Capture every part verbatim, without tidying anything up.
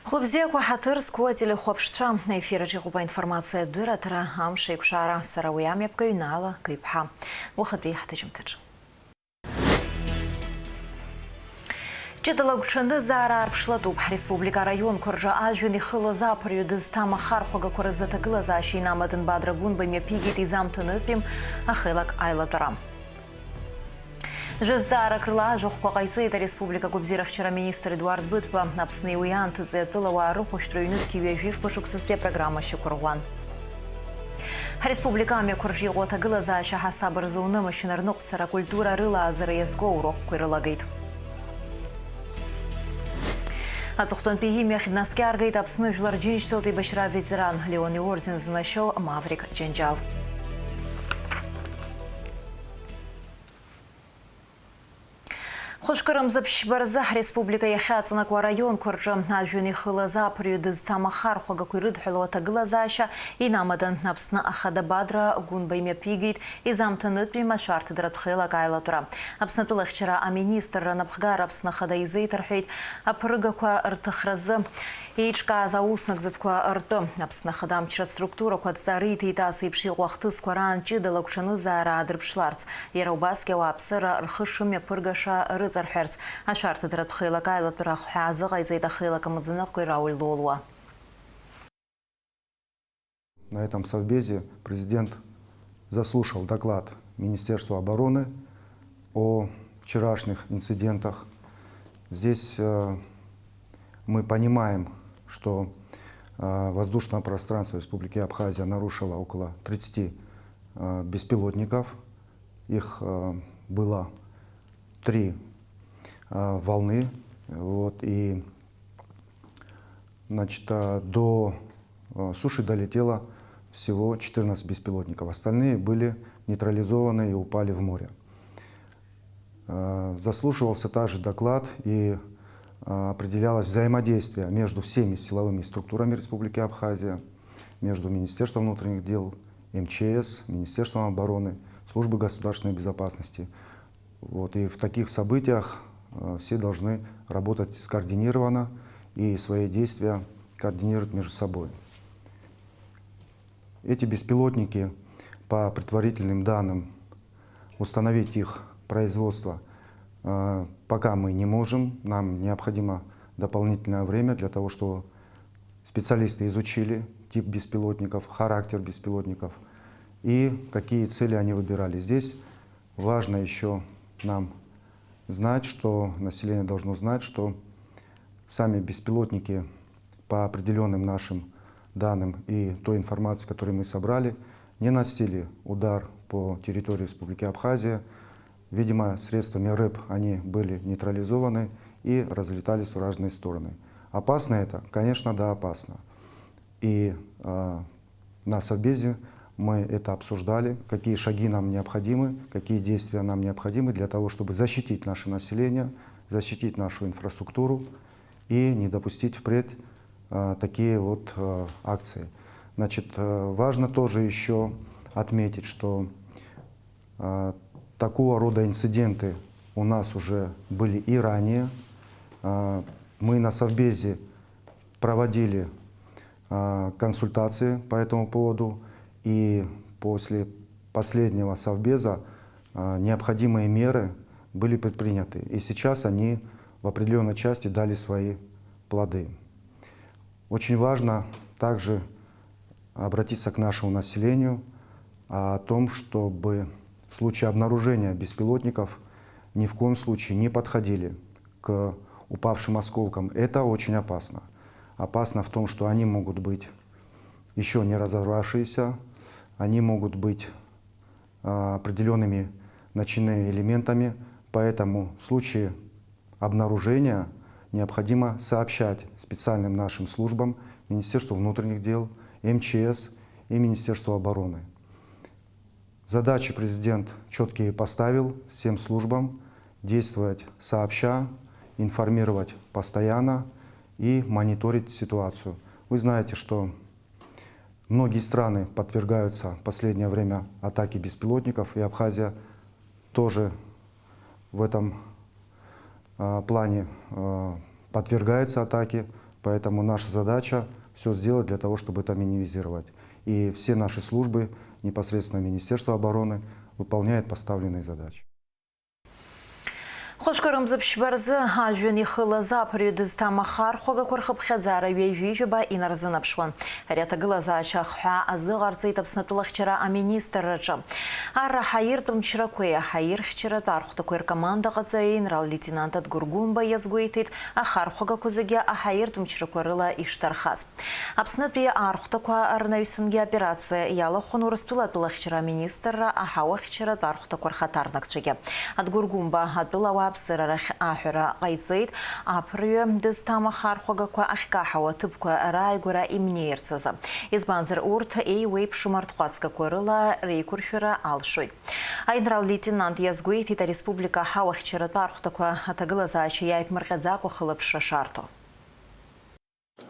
Хәлыбзиақәа, ҳаҭыр зқәу ателехәаԥшцәа, аефираҿ иҟоуп аинформациатә дырраҭара Амш еиқәшара, сара уи амҩаԥгаҩ Наала Гыҩԥҳа. Уахатәи ҳҭыжьымҭаҿы. Ҷыдала агәҽанызаара аарԥшлатәуп. Ҳреспублика араионқәа рҿы ажәҩан ихылаз аԥырҩы дызҭам ахархәагақәа рзы аҭагылазаашьа инамадын Бадра Гәынба имҩаԥигеит изамҭанытәим ахеилак аилатәара. Жәа зҵаарак рыла ажәахәқәа ҟаиҵеит ареспублика агәабзиарахьчара аминистр Едуард Быҭәба. Аԥсни уи анҭыҵи атәылауаа рыхәышәтәра ҩнызқьи ҩажәи фба шықәсазтәи апрограмма шьақәырӷәӷәан. Ҳреспублика амҩақәа рҿы иҟоу аҭагылазаашьа ҳасаб рзуны, амашьына рныҟәцара, акультура, арылааӡара иазку аурокқәа ирылагеит. Аҵыхәтәантәи имҩахь днаскьаргеит Аԥсны Жәлар Џьынџьтәылатә еибашьра аветеран, Леон иорден зланашьоу Маврик Џьанџьал. Хәышәкырымза ԥшьба рзы ҳреспублика иахьаҵанакуа араионқәа рҿы ажәҩан ихылаз аԥырҩы дызҭам ахархәагақәа ирыдҳәалоу аҭагылазаашьа инамадан Аԥсны Ахада Бадра Гәынба имҩаԥигеит изамҭанытәи машәарҭадаратә хеилак аилатәара. Аԥсны атәылахьчара аминистрра анапхгара Аԥсны Ахада изеиҭарҳәеит аԥырыгақәа рҭыхразы еиҿкааз ауснагӡатәқәа ртәы. Аԥсны Ахада амчратә структурақәа адҵа риҭеит ас еиԥш иҟоу ахҭысқәа раан ҷыдала агәҽанызаара аадырԥшларц, иара убасгьы ауааԥсыра рхы шымҩаԥыргаша рыҵарҳәарц. Ашәарҭадаратә хеилак аилатәара ахҳәаа азыҟаиҵеит ахеилак амаӡаныҟәгаҩ Рауль Лолуа. На этом совбезе президент заслушал доклад Министерства обороны о вчерашних инцидентах. Здесь, э, мы понимаем, что, э, воздушное пространство Республики Абхазия нарушило около тридцати, э, беспилотников. Их, э, было три, э, волны. Вот, и Значит, а, до, а, суши долетело всего четырнадцать беспилотников. Остальные были нейтрализованы и упали в море. А, заслушивался также доклад и, а, определялось взаимодействие между всеми силовыми структурами Республики Абхазия, между Министерством внутренних дел, М Ч С, Министерством обороны, Службой государственной безопасности. Вот, и в таких событиях, э, все должны работать скоординированно и свои действия координировать между собой. Эти беспилотники, по предварительным данным, установить их производство, э, пока мы не можем. Нам необходимо дополнительное время для того, чтобы специалисты изучили тип беспилотников, характер беспилотников и какие цели они выбирали. Здесь Важно ещё нам знать, что население должно знать, что сами беспилотники, по определённым нашим данным и той информации, которую мы собрали, не наносили удар по территории Республики Абхазия. Видимо, средствами рэп они были нейтрализованы и разлетались в разные стороны. Опасно это? Конечно, да, опасно. И, а, на Совбезе мы это обсуждали, какие шаги нам необходимы, какие действия нам необходимы для того, чтобы защитить наше население, защитить нашу инфраструктуру и не допустить впредь, а, такие вот, а, акции. Значит, а, важно тоже ещё отметить, что А, такого рода инциденты у нас уже были и ранее. А, мы на Совбезе проводили, а, консультации по этому поводу, и после последнего Совбеза, а, необходимые меры были предприняты. И сейчас они в определённой части дали свои плоды. Очень важно также обратиться к нашему населению о том, чтобы в случае обнаружения беспилотников ни в коем случае не подходили к упавшим осколкам. Это очень опасно. Опасно в том, что они могут быть ещё не разорвавшиеся, они могут быть, а, определёнными начинными элементами. Поэтому в случае обнаружения необходимо сообщать специальным нашим службам, Министерству внутренних дел, М Ч С и Министерству обороны. Задачи президент чёткие поставил всем службам действовать сообща, информировать постоянно и мониторить ситуацию. Вы знаете, что многие страны подвергаются в последнее время атаке беспилотников, и Абхазия тоже в этом, а, плане, а, подвергается атаке. Поэтому наша задача — всё сделать для того, чтобы это минимизировать. И все наши службы, непосредственно Министерство обороны, выполняют поставленные задачи. Хәышәқәа рымза ԥшьба рзы ажәҩан ихылаз аԥырҩы дызҭам ахархәагақәа рхыԥхьаӡара ҩажәижәаба инарзынаԥшуан. Ари аҭагылазаашьа ахҳәаа азыҟарҵеит Аԥснытәыла ахьчара аминистрраҿы. Арра аҳаиртә мчрақәеи аҳаирхьчаратә архәҭақәеи ркомандаҟаҵаҩ аинрал-леитенант Адгәыр Гәымба иазгәеиҭеит, ахархәагақәа зегьы аҳаиртә мчрақәа рыла ишҭархаз. Аԥснытәи архәҭақәа рнаҩсангьы аоперациа иалахәын Урыстәыла атәылахьчара аминистрра аҳауахьчаратә архәҭақәа рхаҭарнакцәагьы. Адгәыр Гәымба атәыла ауааԥсыра рахь аҳәара ҟаиҵеит, аԥырҩы дызҭам ахархәагақәа ахькаҳауа аҭыԥқәа рааигәара имнеирц азы. Избанзар, урҭ еиуеиԥшым арҭҟәацгақәа рыла реиқәыршәара алшоит. Аинрал-леитенант иазгәеиҭеит, ареспублика аҳауахьчаратә архәҭақәа аҭагылазаашьа иааиԥмырҟьаӡакәа хылаԥшра шарҭо.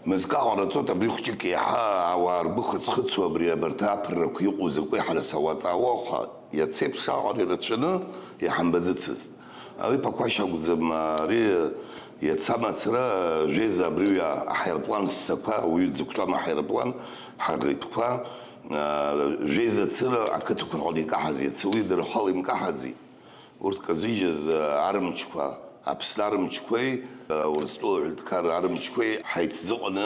Мызкы аҟара ҵоит, абри хәҷык еиҳа ауаа ргәы хыҵ-хыҵуа, абри абарҭ аԥыррақәа иҟоу закәи ҳара сауаҵаауа ҳәа, иацеиԥш аҟара ирацәаны иҳамбаӡацызт. Ари Ԥақәашь акәӡам, ари иацы амацара Жәеиза абри аҳаирплан ссақәа, ауаҩы дзықәтәам аҳаирплан, ҳаӷеиҭқәа, Жәеиза цыра ақыҭақәа рҟны икаҳаз иацы уи дара рхала имкаҳаӡеит. Урҭ казыжьыз армчқәа, Аԥсны армчқәеи, Урыстәыла аҳәынҭқарра армчқәеи ҳаицӡыҟаны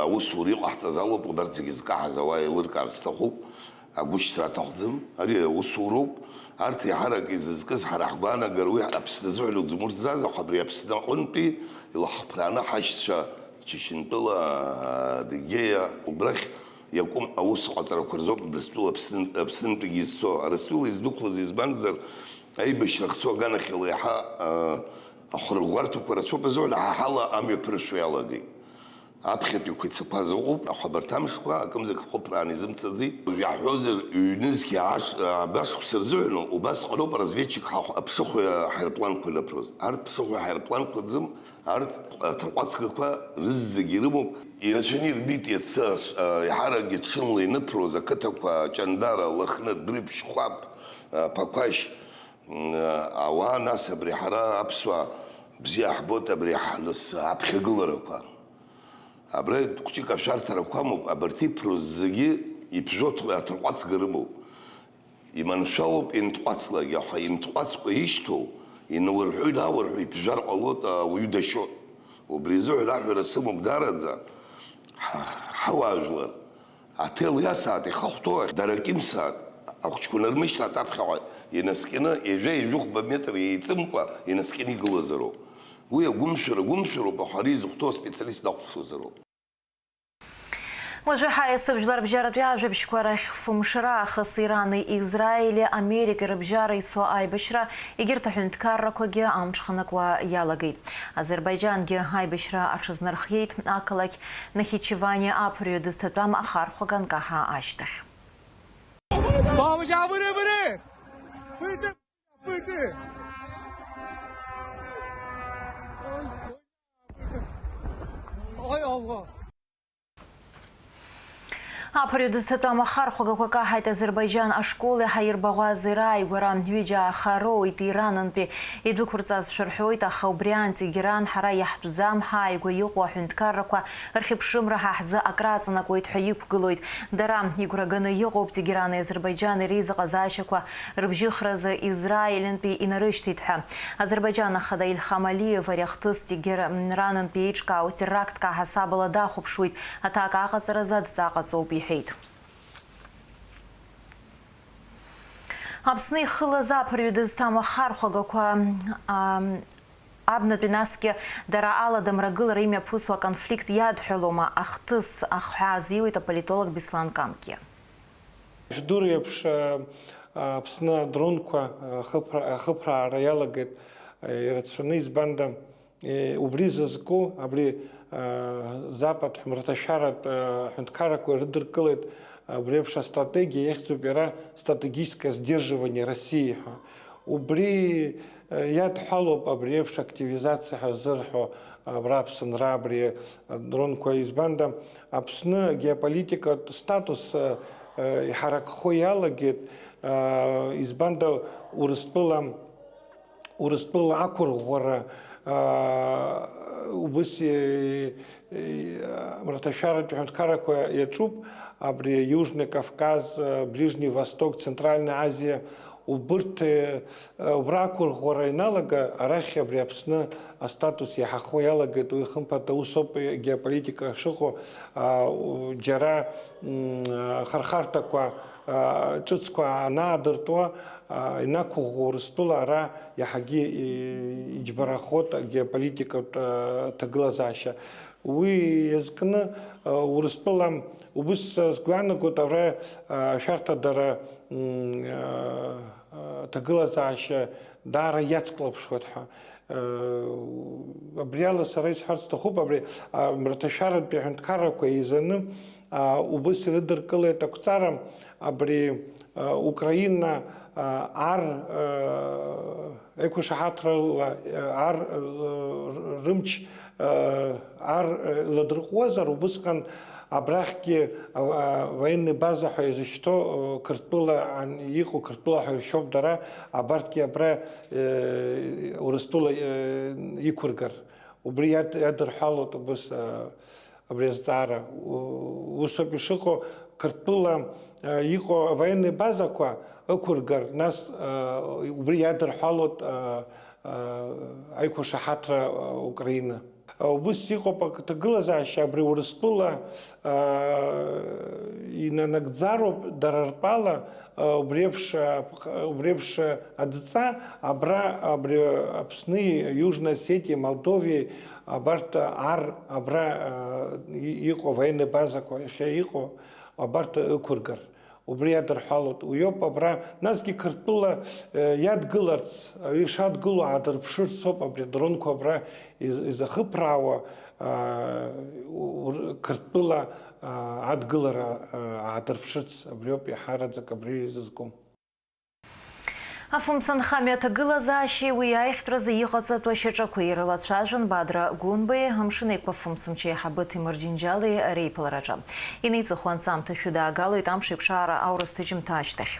аусура иҟаҳҵаз алоуп, убарҭ зегьы зкаҳаз ауаа еилыркаар сҭахуп, агәышьҭра аҭахӡам, ари аусуроуп. Арҭ еиҳарак изызкыз ҳара ҳгәаанагара уи Аԥсны азыҳәан акәӡам, урҭ зааӡахо абри Аԥсны аҟынтәи илаҳхԥрааны ҳашьцәа Чачынтәыла, Адыгеиа, убрахь иакәым аус ҟаҵарақәа рзоуп Урыстәыла Аԥсны-, Аԥснынтәигьы изцо. Урыстәыла издәықәлаз, избанзар, аибашьра ахьцо аганахьала иаҳа, а, ахәырӷәӷәарҭақәа рацәоуп азыҳәан, ҳа ҳала амҩа ԥыршәо иалагеит. Аԥхьатәиқәа ицақәаз ыҟоуп, аха абарҭ амшқәа акымзак ҳхәыԥраан изымцаӡеит. Уажә иаҳҳәозар, ҩнызқьи аас-, абасшықәса рзыҳәан убасҟаноуп разведчик ҳахә-, аԥсыхәа ҳаирпланқәа инаԥроз. Арҭ ԥсыхәа ҳаирпланқәаӡам, арҭ аҭырҟәацгақәа рызегьы ирымоуп. Ирацәаны ирбеит иацы, ас-, а, еиҳаракгьы ҽынла иныԥроз ақыҭақәа, Ҷандара, Лыхны, Дәрыԥшь, Хәаԥ, а, Ԥақәашь. М, ауаа, нас абри ҳара аԥсуаа бзиа ҳбоит абри ҳныс аԥхьагыларақәа. Абра хәҷык ашәарҭарақәа амоуп, абарҭ иԥрыз зегьы иԥжәо ҭ-, аҭырҟәацга рымоуп. Иманшәалоуп инҭҟәацлагьы, аха инҭҟәацкәа ишьҭоу, инаурҳәо, инаурҳәо иԥжәар ҟалоит, ауаҩы дашьоит. Убри азыҳәан аҳәара сымоуп даараӡа, ҳа-, ҳауаажәлар. Аҭел иасааит ихахәҭоу, дара акьымсааит, ахәыҷқәа нармышьҭааит аԥхьаҟа инаскьаны, ҩажәа-ҩажәихәба метр еиҵымкәа инаскьаны игылазароуп. Уи агәымшәара гәымшәароуп, аха ари изыхәҭоу аспециалист дахәаԥшуазароуп. Уажәы ҳаиасып жәларбжьаратәи ажәабжьқәа рахь. Фымш раахыс Ирани Израили Америкеи рыбжьара ицо аибашьра, егьырҭ аҳәынҭқаррақәагьы амҽханакуа иалагеит. Азербаиџьангьы аибашьра аҽазнархиеит, ақалақь Нахичевани аԥырҩы дызҭатәам ахархәага анкаҳа ашьҭахь. Бабыжь, абыры, абыры! Бырды! Бырды! Ой, Аллах! Аԥырҩы дызҭатәам ахархәагақәа каҳаит Азербаиџьан ашколи ҳаирбаӷәази рааигәара. Ҩыџьа ааха роуит Иранынтәи идәықәырҵазшәа рҳәоит, аха убри аан Тегеран ҳара иаҳтәӡам, ҳааигәа иҟоу аҳәынҭқаррақәа рхьыԥшымра ҳа ҳзы акраҵанакуеит ҳәа иқәгылоит. Дара игәра ганы иҟоуп Тегерани Азербаиџьани реизыҟазаашьақәа рыбжьыхразы Израилынтәи инарышьҭит ҳәа. Азербаиџьан ахада Ильхам Алиев ари ахҭыс Тегеранынтәи еиҿкаау терактк аҳасабала дахәаԥшуеит, аҭак аҟаҵаразы адҵа ҟаҵоуп иҳәеит. Аԥсны ихылаз аԥырҩы дызҭам ахархәагақәа, ам, абнатәи насгьы дара аладамрагылара имҩаԥысуа аконфликт иадҳәалома ахҭыс ахҳәаа азиуеит аполитолог Беслан Камкиа. Жәдур еиԥш, а, Аԥсны адронқәа, а, ахыԥра-, ахыԥраара иалагеит, а, ирацәаны, избанда, Е, убри зызку, абри, а, Запад ҳәа мраҭашәаратә, а, ҳәынҭқаррақәа ирыдыркылеит, абри еиԥш астратегиа иахьӡуп иара стратегическое сдерживание России ҳәа. Убри, а, иадҳәалоуп абри еиԥш активизациа ҳәа ззырҳәо абра Аԥсынра, абри адронқәа, избанда, Аԥсны геополитикатә статус, а, а, иҳаракхо иалагеит, а, избанда, Урыстәыла Урыстәыла ақәырӷәӷәара, аа, Убыс, э, э, мраҭашәаратә ҳәынҭқаррақәа иаҿуп, абри Южный Кавказ, э, Ближний Восток, Центральная Азия, убырҭ, э, э, убра ақәырӷәӷәара иналага, арахь абри Аԥсны астатус иаҳахо иалагеит, уи хымԥада усоуп, э, геополитика шыҟоу, а, у-, џьара, м, э, хархарҭақәа, а, ҿыцқәа анаадыртуа, а, инақәыӷәӷәо Урыстәыла ара иаҳагьы, и-, иџьбарахоит агеополитикатә, а, ҭагылазаашьа. Уи иазкны, а, Урыстәыла убыс, а, сгәы иаанагоит, ара, а, ашәарҭадара, м, а, а, ҭагылазаашьа даара иацклаԥшуеит ҳәа. А, абри ала сара исҳәарц сҭахуп, абри, а, мраҭашәаратәи аҳәынҭқаррақәа еизаны, а, убыс ирыдыркылеит ақәҵара, абри, а, Украина, а, ар, а, еиқәышаҳаҭрала, а, ар, а, рымч, а, ар, а, ладырҟәуазар, убысҟан абрахьгьы, а, а, военный база ҳәа изышьҭоу, а, Қырҭтәыла ан-, иҟоу Қырҭтәыла ҳәа иршьоуп дара, абарҭгьы абра, э, Урыстәыла, э, иқәыргар. Убри иад-, иадырҳәалоит убыс, а, абри азҵаара. У-, усоуп ишыҟоу, Қырҭтәыла, а, иҟоу авоенный базақәа ықәыргар, нас, а, убри иадырҳәалоит, а, а, аиқәышаҳаҭра, а, Украина. А, убыс иҟоуп ақыҭагылазаашьа абри Урыстәыла, а, инанагӡароуп дара ртәала, а, убри еиԥш, а, убри еиԥш адҵа абра, абри Аԥсни, Южной Осетиеи, Молдовиеи, абарҭ ар абра, а, и-, иҟоу военный базақәа иахьа иҟоу абарҭ ықәыргар, убри иадырҳәалоит. Уиоуп абра, насгьы Қырҭтәыла, э, иадгыларц, аҩы шадгылоу аадырԥшырц ауп абри адронқәа абра из-, изахыԥраауа, а, ур-, Қырҭтәыла, а, адгылара, а, аадырԥшырц, абриоуп иаҳараӡак абри изызку. Афымцамч ахьӡ аҭагылазаашьеи уи аиӷьтәразы иҟаҵатәу ашьаҿақәеи ирылацәажәон Бадра Гәынбеи Амшын Еиқәа фымцамч аиҳабы Ҭемыр Џьынџьали реиԥылараҿы. Инеиҵыху анҵамҭа шәыдаагалоит амш еиқәшаара аурыс ҭыжьымҭа ашьҭахь.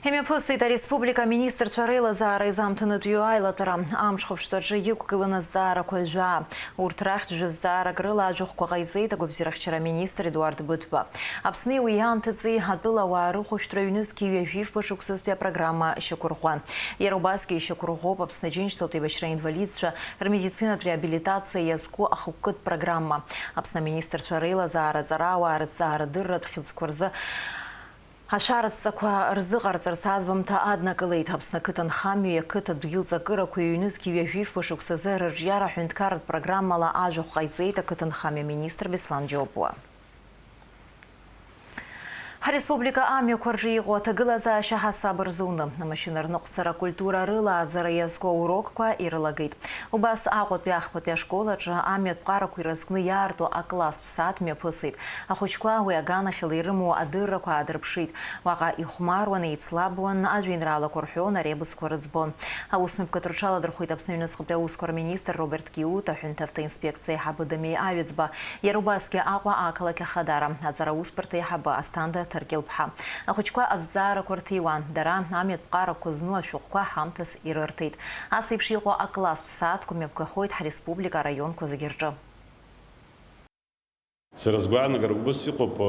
Имҩаԥысит ареспублика аминистрцәа реилазаара изамҭанытәиу аилатәара. Амҽхәаԥштәаҿы иқәгылан азҵаарақәа жәаа. Урҭ рахьтә жәа зҵаарак рыла ажәахәқәа ҟаиҵеит агәабзиарахьчара аминистр Едуард Быҭәба. Аԥсни уи иаамҭаҵеи атәылауаа рыхәышәтәра ҩнызқьи ҩажәи фба шықәсазтәи апрограмма шьақәырӷәӷәан. Иара убасгьы ишьақәырӷәӷәоуп Аԥсны Аџьынџьтәылатә еибашьра инвалидцәа рмедицинатә реабилитациа иазку ахықәкытә программа. Аԥсны аминистрцәа реилазаара аҵарауаа рыҭҵаарадырратә хьыӡқәа рзы ашәарҭҵақәа рзыҟарҵарц азбамҭа аднакылеит. Аԥсны ақыҭанхамҩеи ақыҭа дгьыл ҵакырақәеи ҩнызқьи ҩажәи фба шықәсазы рырҿиара аҳәынҭқарратә программала ажәахә ҟаиҵеит ақыҭанхамҩа аминистр Беслан Џьопуа. Ҳареспублика амҩақәа рҿы иҟоу аҭагылазаашьа ҳасаб рзуны, амашьына рныҟәцара акультура рылааӡара иазку аурокқәа ирылагеит. Убас Аҟәатәи ахԥатәи ашкол аҿы амҩатә ԥҟарақәа ирызкны иаарту акласстә сааҭ мҩаԥысит. Ахәыҷқәа уи аганахьала ирымоу адыррақәа аадырԥшит. Уаҟа ихәмаруан, еицлабуан, ажәеинраалақәа рҳәон, аребусқәа рыӡбон. Аусмҩаԥгатә рҽаладырхәит Аԥсны аҩныҵҟатәи аусқәа рминистр Роберт Киут, аҳәынҭавтоинспекциа аиҳабы Дамеи Аҩӡба, иара убасгьы Аҟәа ақалақь ахадара аҵара аусбарҭа аиҳабы Асҭанда Ҭаркьыл-ԥҳа. Ахәыҷқәа азҵаарақәа рҭиуан, дара амҩатә ԥҟарақәа зну ашәҟәқәа ҳамҭас ирырҭеит. Ас еиԥш иҟоу акласстә сааҭқәа мҩаԥгахоит ҳреспублика араионқәа зегьы рҿы. Сара сгәаанагарак убас иҟоуп,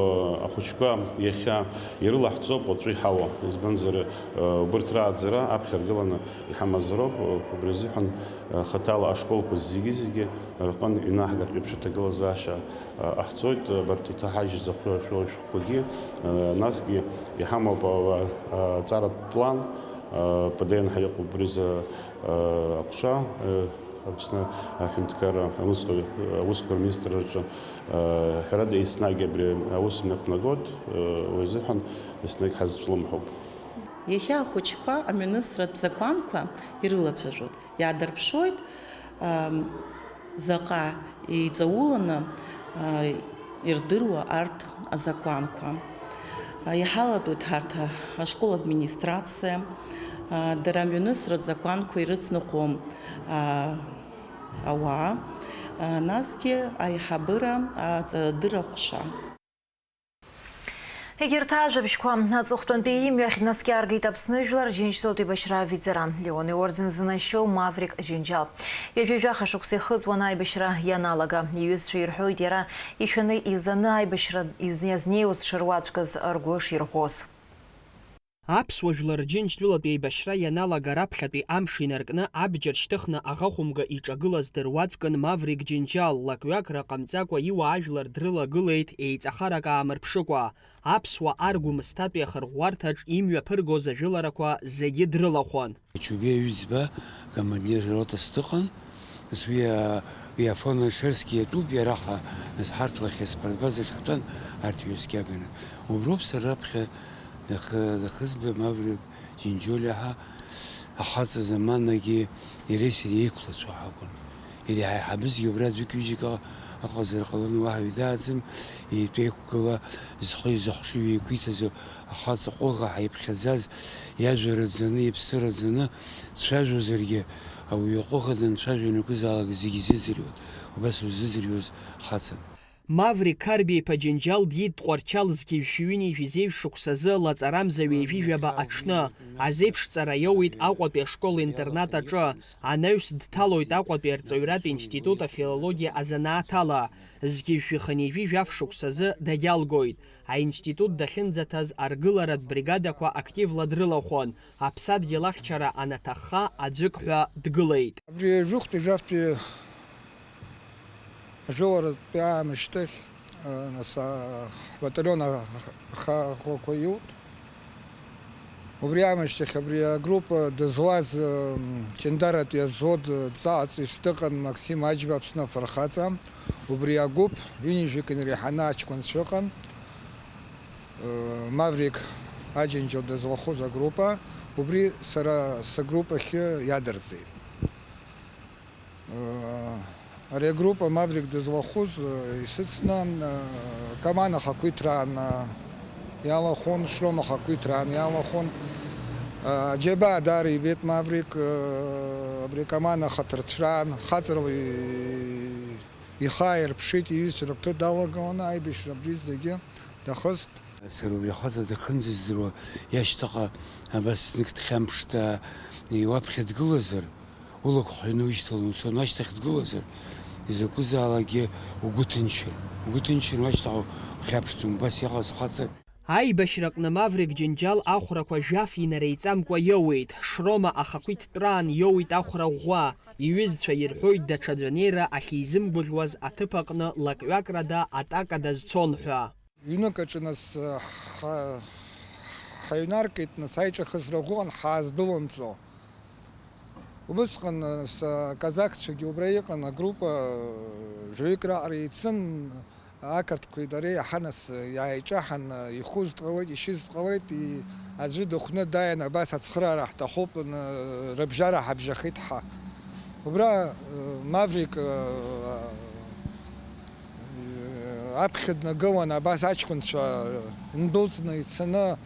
ахәыҷқәа иахьа ирылаҳҵоуп уаҵәы иҳауа, избанзар, убырҭ рааӡара аԥхьа аргыланы иҳамазароуп, убри азыҳәан хаҭала ашколқәа зегьы-зегьы рҟын иҩнаҳгартә еиԥш аҭагылазаашьа ҟаҳҵоит, абарҭ иҭаҳажьыз ахәы-, ашәы-, ашәҟәқәагьы, насгьы иҳамоуп ала-, аҵаратә план, П Д Н ҳәа иҟоуп убри азы аҟәша, Аԥсны аҳәынҭқарра аусқәа, аусқәа рминистрраҿы, ҳәарада, еснагь абри аус мҩаԥнагоит, уи азыҳәан еснагь ҳазҿлымҳауп. Иахьа ахәыҷқәа амҩанысратә закәанқәа ирылацәажәоит, иаадырԥшуеит, ам, заҟа иҵауланы, а, ирдыруа арҭ азакәанқәа. А, иҳалатәоит ҳарҭ ашкол администрациа, а, дара амҩанысратә закәанқәа ирыцныҟәо, а, ауаа, а, насгьы аиҳабыра аҵарадырра ҟәша. Егьырҭ ажәабжьқәа аҵыхәтәантәи имҩахь днаскьаргеит Аԥсны Жәлар Џьынџьтәылатә еибашьра аветеран, Леон иорден зынашьоу Маврик Џьынџьал. Ҩажәи жәаха шықәса ихыҵуан аибашьра ианалага. Иҩызцәа ирҳәоит иара ишәаны изаны аибашьра из-, иазнеиуаз дшыруаӡәкыз ргәы ширӷәӷәоз. Аԥсуа Жәлар Џьынџьтәылатә еибашьра ианалага раԥхьатәи амш инаркны абџьар шьҭыхны аӷа хәымга иҿагылаз дыруаӡәкын Маврик Џьынџьал, лакҩакра ҟамҵакәа иуаажәлар дрылагылеит еиҵахарак аамырԥшыкәа. Аԥсуа ар Гәымсҭатәи ахырӷәӷәарҭаҿ имҩаԥыргоз ажәыларақәа зегьы дрылахәын. Ачубеи аҩӡба командир рота сҭыҟан, нас уи, а, уи Афон Алшерски иатәуп, иараха, нас ҳарҭ лахь спортбазаҿ ҳтәан, арҭ ҩызкьаганы. Уброуп сара раԥхьа дахы-, дахызба Маврик Џьынџьолиа ҳа, ахаҵа заманагьы иареи сареи еиқәлацәа ҳакәын. Иара иҳаиҳабызгьы убра аӡәык-ҩыџьак ыҟазар ҟалон, уаҳа ҩдааӡам, итәеиқәгыла зхы изыхшыҩ еиқәиҭыз ахаҵа ҟәыӷа ҳаиԥхьаӡаз, иажәа раӡаны, иԥсы раӡаны дцәажәозаргьы, ауаҩы ҟәыӷа данцәажәо ианакәызаалак зегьы изыӡырҩуан, убас узыӡырҩуаз хаҵан. Маврик Қарбеи-иԥа Џьынџьал диит Тҟәарчал зқьи жәшәи ҩынҩажәи зеижә шықәсазы лаҵарамза ҩажәи жәаба аҽны. Азеиԥшҵара иоуит Аҟәатәи ашкол-интернат аҿы. Анаҩс дҭалоит Аҟәатәи арҵаҩратә институт афилологиа азанааҭ ала. Зқьи жәшәи хынҩажәи жәаф шықәсазы дагьалгоит. Аинститут дахьынӡаҭаз аргыларатә бригадақәа активла дрылахәын. Аԥсадгьыл ахьчара анаҭахха аӡәык ҳәа дгылеит. Абри жәохәтәи жәафтәи ажәыларатәи аамышьҭахь, а, нас, а, ҳбаталион а-, аха-, ахаақәа иут. Убри аамышьҭахь абри агруппа дызуаз, м, Ҷандаратәи авзвод, ҵаҟаҵаҩыс дыҟан Максим Аџьба, Аԥсны афырхаҵа. Убри агәыԥ ҩынҩажәак инареиҳаны аҷкәынцәа ыҟан. Э, Маврик Аџьынџьал дызлахәыз агруппа, убри сара сыгруппахьы иадырҵеит. Э, ари агруппа Маврик дызлахәыз, э, исыцны, э, Каман ахақәиҭраан, э, иалахәын, Шрома ахақәиҭраан иалахәын. Э, аџьабаа даара ибеит Маврик, э, абри Каман ахаҭарцәраан, хаҵарала и-, ихы ааирԥшит, иҩызцәа рыгәҭа далагыланы аибашьра абри зегьы дахыст. Сара убри ахаҵа дахынӡаздыруа, иашьҭаҟа абас знык дхьамԥшӡа, уаԥхьа дгылазар, улақәа хҩаны уишьҭаланы уцон, ашьҭахь дгылазар, изакәызаалакгьы угәы ҭынчын. Угәы ҭынчын, уашьҭахь ухьаԥшӡом, убас иҟаз хаҵа. Аибашьраҟны Маврик Џьынџьал ахәрақәа жәаф инареиҵамкәа иоуеит, Шрома ахақәиҭтәраан иоуит ахәра ӷәӷәа, иҩызцәа ирҳәоит даҽаӡә анеира ахьизымгәаӷьуаз аҭыԥ аҟны лакҩакрада атака дазцон ҳәа. Ҩнык аҿы нас, ҳа-, ҳаҩнаркит, нас аиҿахысра ӷәӷәан ҳааздәылымҵуа. Убысҟан, нас, аказакцәагьы убра иҟан, агруппа, жәаҩык раҟара еицын, ақырҭқәеи дареи иаҳа нас иааиҿаҳан, ихәыз дҟалеит, ишьыз дҟалеит, и-, аӡәы дыхәны дааин, абас ацхыраара ҳҭахуп, н-, рыбжьара ҳабжьахеит ҳа. Убра, э, Маврик, э, э, аԥхьа днагылан, абас аҷкәынцәа ндәылҵны ицаны,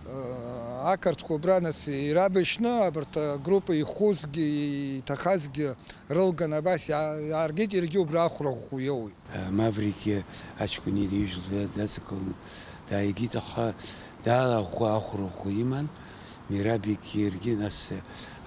э, ақырҭқәа убра нас ирабашьны, абарҭ агруппа ихәызгьы, иҭахазгьы рылган, абас иа-, иааргеит, иаргьы убра ахәра ӷәӷәа иоуит. Маврик аҷкәын иреижәла дацикылан дааигеит, аха даара аӷәӷәа, ахәра ӷәӷәа иман. Мирабик иаргьы, нас,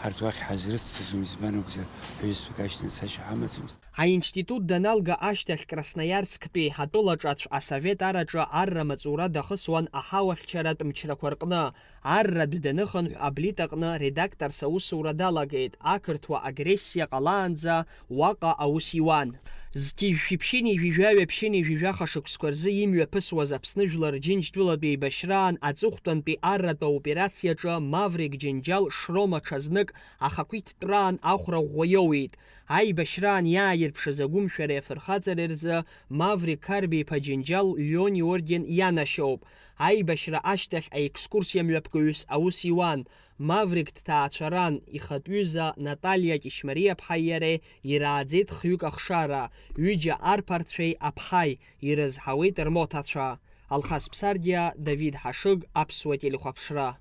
ҳарҭ уахь ҳазрыццаӡом, избан акәзар, ҳҩызцәак ашьҭан цашьа ҳамаӡамызт. Аинститут даналга ашьҭахь Красноиарсктәи атәылаҿацә асовет араҿы арра маҵура дахысуан аҳауахьчаратә мчрақәа рҟны. Арратә даныхынҳә аблит аҟны редакторс аусура далагеит, ақырҭуа агрессиа ҟалаанӡа уаҟа аус иуан. Зқьи жәшәи ԥшьынҩажәи жәаҩа ԥшьынҩажәи жәаха шықәсқәа рзы имҩаԥысуаз Аԥсны Жәлар Џьынџьтәылатәи еибашьраан аҵыхәтәантәи арратә аоперациаҿы Маврик Џьынџьал Шрома ҽазнык ахақәиҭтәраан ахәра ӷәӷәа иоуит. Аибашьраан иааирԥшыз агәымшәареи афырхаҵареи рзы Маврик Қарбеи-иԥа Џьынџьал Леон иорден ианашьоуп. Аибашьра ашьҭахь аекскурсиа мҩаԥгаҩыс аус иуан. Маврик дҭаацәаран, ихатә ҩыза Наталиа Кьышьмариаԥҳаи иареи ирааӡеит хҩык ахшара, ҩыџьа арԥарцәеи аԥҳаи, ирызҳауеит рмоҭацәа. Алхас Ԥсардиа, Давид Ҳашыг, Аԥсуа телехәаԥшра.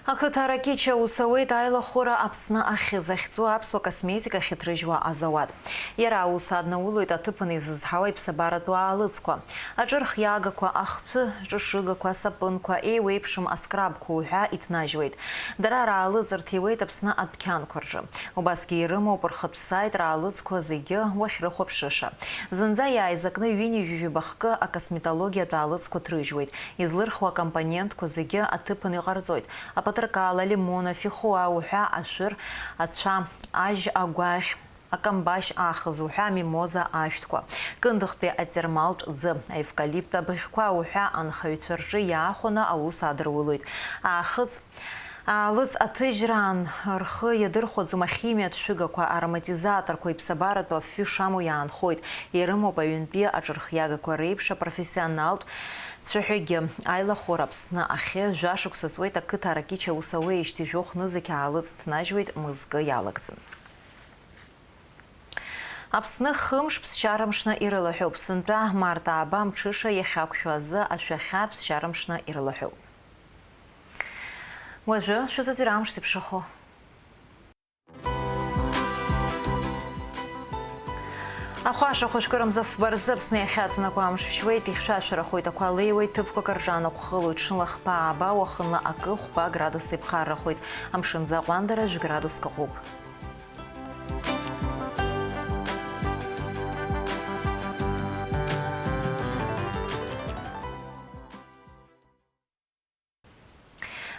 Ақыҭа Ракьыча аус ауеит аилахәыра Аԥсны ахьы захьӡу аԥсуа косметика ахьыҭрыжьуа азауад. Иара аус аднаулоит аҭыԥаны изызҳауа иԥсабаратәу аалыҵқәа. Аҿырхиагақәа, ахцәы ҿышыгақәа, асапынқәа, еиуеиԥшым аскрабқәа уҳәа иҭнажьуеит. Дара раалыҵ рҭиуеит Аԥсны адәқьанқәа рҿы. Убасгьы ирымоуп рхатә саит раалыҵқәа зегьы уахьрыхәаԥшыша. Зынӡа иааизакны ҩынҩажәи жәаба хкы акосметологиатә аалыҵқәа ҭрыжьуеит. Излырхуа акомпонентқәа зегьы аҭыԥан иҟарҵоит. Апатырқал, алимон, афихуа уҳәа, ашәыр, ацәа, ажь агәаӷь, акамбашь аахыс уҳәа, амимоза ашәҭқәа, кындыхтәи атермалтә ӡы, аевкалипт абыӷьқәа уҳәа анхаҩцәа рҿы иаахәаны аус адырулоит. Аахыҵ, аалыҵ аҭыжьраан рхы иадырхәаӡом ахимиатә шәыгақәа, ароматизаторқәа, иԥсабаратәу афҩы шамоу иаанхоит, ирымоуп аҩынтәи аҿырхиагақәа реиԥш апрофессионалтә цәаҳәагьы. Аилахәыра Аԥсны ахьы жәашықәса ҵуеит ақыҭа Ракьыча аус ауеижьҭеи жәохә нызқь аалыҵ ҭнажьуеит мызкы иалагӡаны. Аԥсны хымш ԥсшьара мшны ирылаҳәоуп. Сынтәа март ааба мҽыша иахьақәшәо азы ашәахьа ԥсшьара мшны ирылаҳәоуп. Уажәы шәызаҵәыра амш зеиԥшрахо. Ахәаша хәышәкырамза фба рзы Аԥсны иахьаҵанакуа амш шәшьуеит, ихьшәашәарахоит, ақәа леиуеит, ҭыԥқәак рҿы анаҟә хылоит, ҽынла хԥа ааба, уахынла акы хәба градус еиԥхаррахоит, амшынӡы аҟәандара жәградуск ыҟоуп.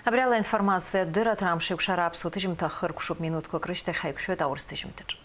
Абри ала аинформациатә дырраҭара амш еиқәшара аԥсуа ҭыжьымҭа хыркәшоуп, минуҭқәак рышьҭахь ҳаиқәшәоит аурыс ҭыжьымҭаҿы.